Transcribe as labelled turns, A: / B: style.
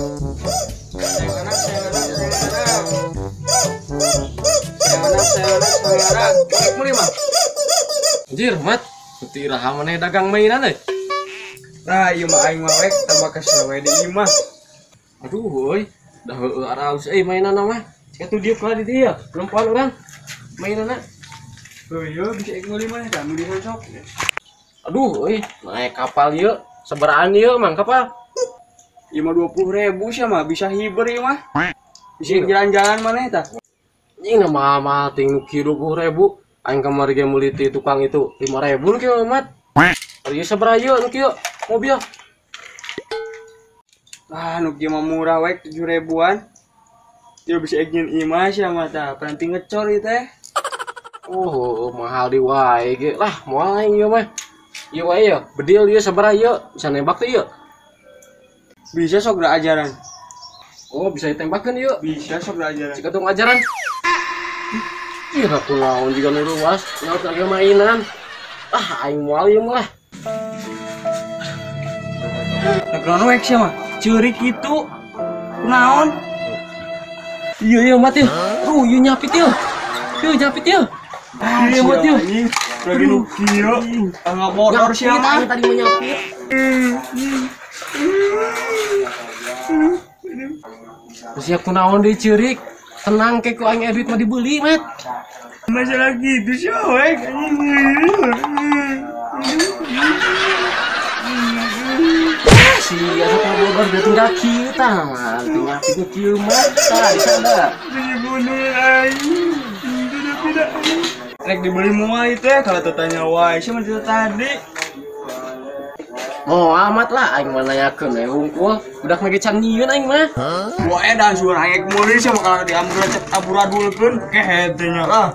A: Sayang anak, sayang anak, sayang anak. Sayang anak, sayang anak, sayang anak. Rek meuli mah.
B: Anjir, Mat. Teu iraha maneh dagang mainan euy.
A: Nah, ieu mah aing mah rek tambah kesel we di imah.
B: Aduh euy, dah heueuh araus euy mainan mah. Cik atuh dieu kelah di dieu, perempuan urang. Mainanna.
A: Heueuh bisa ek meuli mah da meuli sok.
B: Aduh euy, naik kapal ieu, sabaraan ieu mang kapal.
A: Ieu mah 20.000 sia mah bisa hiber ieu mah. Bisa jalan-jalan maneh tah.
B: Anjing mahal-mahal ting nu kieu 20.000. Aing kamari ge meuli ti tukang itu 5.000 nu kieu Mat. Ari sabaraha ieu nu kieu mobil?
A: Ah, nu kieu mah murah we 7.000-an. Ieu bisa ek nyeun imah sia mah tah, peranti ngecor ieu teh.
B: Oh, mahal di wae ge lah, moal aing ieu mah. Ieu wae ya, bedil ieu sabaraha ieu? Bisa nembak teh ieu?
A: Bisa sok da ajaran.
B: Oh, bisa ditembakeun ieu?
A: Bisa sok da ajaran.
B: Jika tong ajaran. Ih, aku naon jiga nu ruas, naon lagi mainan. Ah, aing moal ieu mah lah.
A: Nah, kunaon we sia mah? Ceurik kitu. Kunaon?
B: Iya, iya, mati. Aduh, ieu nyapit ieu. Ieu nyapit ieu.
A: Ah,
B: Iya, mati ieu.
A: anjing. Lagi nu kieu. Ah, ngabodor sia
B: Nyapit,
A: mah.
B: aing tadi mah nyapit. Terus ya kunaon deui ceurik. Tenang ke ku aing duit mah dibeli, Mat.
A: Masalah gitu sih, wek.
B: Si asa kabodor dia tinggal kieu tah, tinggal nyapit nu kieu mah tah di sana.
A: Dibunuh aing. Tidak tidak. Rek dibeli moal ieu teh kalau tanya wae sia mah tadi.
B: Mau amat lah aing mah nanyakeun we hungkul. Budak mah ge can nyieun aing mah.
A: Wah edan suara aing meuli sia mah kalau diambil cek aburadulkeun kehed teh nya lah.